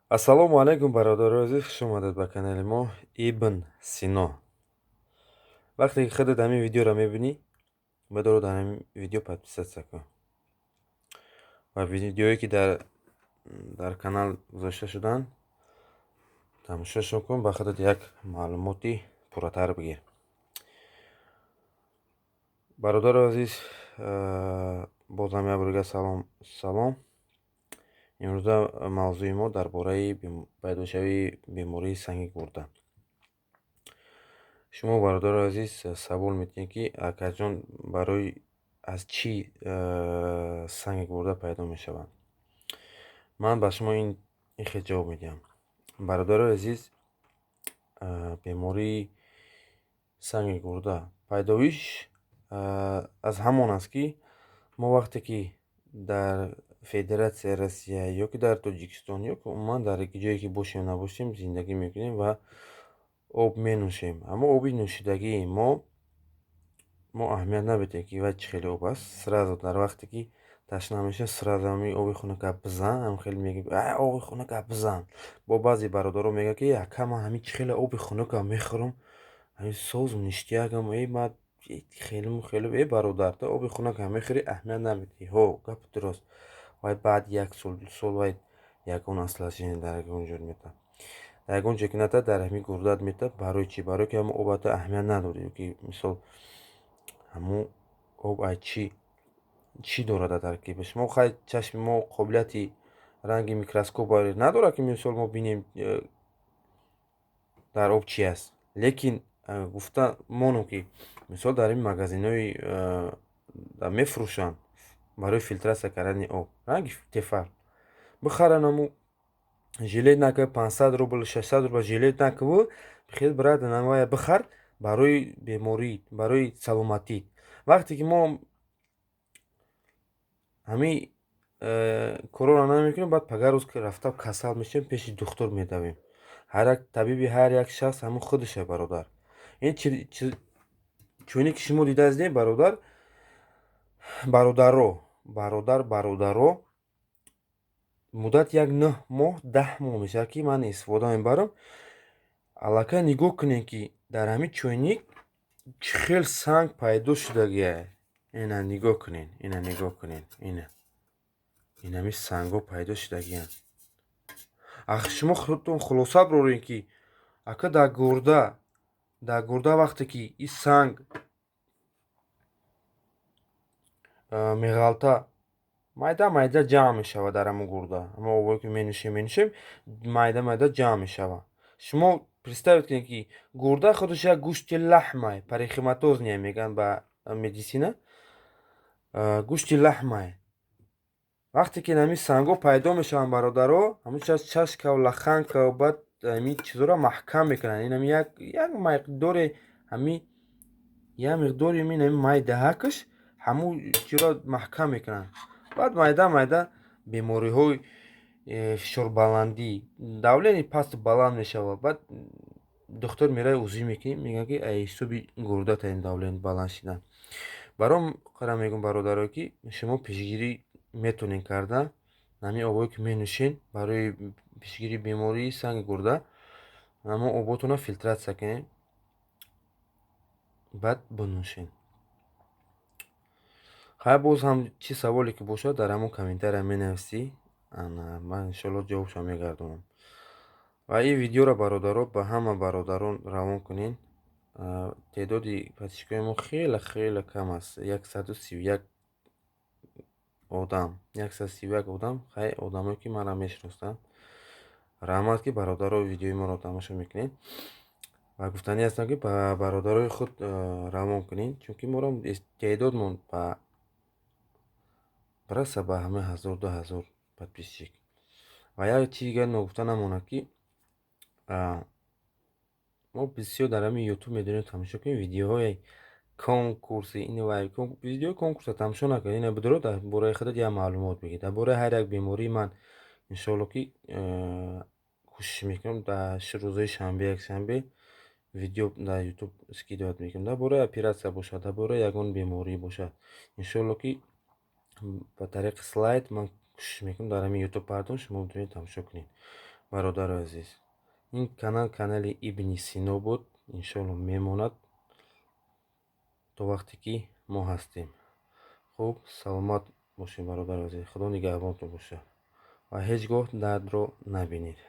Ассалому алайкум, бародарои азиз, хуш омадед ба канали мо Ибн Сино. Вақте ки худат ҳамин видеоро мебинӣ, бадоро дар ҳамин видео подписаться кун ва видеое, ки дар канал гузошта шуданд, тамошошон кун, ба худат як маълумоти пурратар бигир. Бародарои азиз, бозам як бор дигар салом, салом. Имрӯза мавзӯи мо дар бораи пайдошавии бемории санги гурда. Шумо, бародарои азиз, савол метиҳед, ки акаҷон, барои аз чӣ санги гурда пайдо мешавад? Ман ба шумо ин хел ҷавоб медиҳам. Бародарои азиз, бемории санги гурда пайдоиш аз ҳамон аст, ки мо вақте ки дар Федератсияи Россия ё ки дар Тоҷикистон, ё ки умуман дар ҷое ки бошем, набошем, зиндагӣ мекунем ва об менӯшем. Аммо оби нӯшидагии мо аҳамият намедиҳем, ки вай чӣ хеле об аст. Сразу дар вақте ки ташна мешавем, сразу ҳамин оби хунака бизан, ҳам хеле мегӯем: «Оби хунака бизан». Бо баъзе бародаро мегӯянд, ки ака, ман ҳамин чӣ хеле оби хунака мехӯрам, ҳамин созм ништякам, э ман хелему хеле. Э бародар, ту оби хунака мехӯрӣ, аҳамият намедиҳӣ. Ҳо, гапи дурост. Вай баъд як сол, 2 сол вай ягон осложнение дар ягон ҷо метавад, дар ягон ҷо ки натавад, дар ҳамин гурдат метавад. Барои чӣ? Барое ки ҳамон оба ту аҳамият надорӣ, ки мисол ҳамун об ай чӣ чӣ дорад дар таркибаш. Мо хай, чашми мо қобилияти ранги микроскоп надорад, ки мисол мо бинем, дар об чӣ аст. Лекин гуфта монам, ки мисол дар ин магазинҳои мефурӯшанд барои фильтрация кардани об ранги Тефал, бихаран, аму жалеть накунад. 500 рубл, 600 рубл жалеть накунад, бихел, брат, навая бихар барои беморӣ, барои саломатӣ. Вақте ки мо ҳамин корора намекунем, баъд пага рӯз рафта касал мешавем, пеши духтур медавем. Ҳар як табиби ҳар як шахс ҳамун худаше, бародар. Ин чуне ки шумо дидаистед, бародар, бародаро, бародар, бародаро, муддати як 9 моҳ, 10 моҳ мешавад, ки ман истифода мебарам. Аллакай нигоҳ кунед, ки дар ҳамин чойник чӣ хел санг пайдо шудагия. Ина нигоҳ кунед, ина нигоҳ кунед, ина инами сангҳо пайдо шудагиянд. Ах, шумо худтон хулоса бироред, ки ака, дар гурда вақте ки ин санг меғалта, майда майда ҷамъ мешавад дар ҳамун гурда. Ҳамон обое ки менӯшем, менӯшем, майда майда ҷамъ мешавад. Шумо представить кунед, ки гурда худаш як гӯшти лаҳмай, паренхиматозный мегӯянд ба медисина, гӯшти лаҳмай. Вақте ки ҳамин сангҳо пайдо мешаванд, бародаро, ҳамун чашкаву лоханкаву баъд ҳамин чизҳоро маҳкам мекунанд. Ин ҳами як миқдоре, ҳамин як миқдори ҳамин майдаҳакаш ҳамун чиро маҳкам мекунанд. Баъд майда майда бемориҳои фишорбаландӣ, давление пасту баланд мешавад. Баъд духтур меравад, УЗИ мекунӣ, мегӯяд, ки ай ҳисоби гурдата ин давление баланд шидан. Баром қара мегӯям, бародаро, ки шумо пешгирӣ метавонед карда. Ҳамин обое ки менӯшед, барои пешгирии бемории санги гурда ҳамон оботонро фильтрация кунед, баъд бинӯшед. Хай, боз ҳам чӣ саволе ки бошад, дар ҳамон комментария менависӣ, ман иншоалло ҷавобшо мегардонам. Ва ин видеоро, бародаро, ба ҳама бародарон равон кунед. Теъдоди подписчикои мо хеле хеле кам аст, 131 одам, 131 одам. Хай, одамое ки маро мешиносанд, раҳмат, ки бародаро видеои моро тамошо мекунед. Ва гуфтанӣ ҳастам, ки ба бародарои худ равон кунед, чунки моро теъдодмон ба бираса ба ҳамаи 1000, 2000 подписчик. Ва як чизи дигар ногуфта намонад, ки мо бисёр дар ҳамин Ютуб медонем, тамошо кунем видеоҳои конкурси ин вай. Видеои конкурсро тамошо накунед, ина бидоро, дар бораи худат як маълумот бигир. Дар бораи ҳар як бемории ман иншоалло ки кӯшиш мекунам, дар рӯзҳои шанбе, якшанбе видео дар Ютуб скидывать мекунам. Дар бораи оператсия бошад, дар бораи ягон беморӣ бошад, иншоалло ки ба тариқи слайд ман кӯшиш мекунам дар ҳамин Ютуб пардон, шумо метавонед тамошо кунед. Бародари азиз, ин канал канали Ибни Сино буд, иншоалло мемонад то вақте ки мо ҳастем. Хуб, саломат бошед, бародари азиз, Худо нигаҳбонтон бошад ва ҳеҷ гоҳ дардро набинед.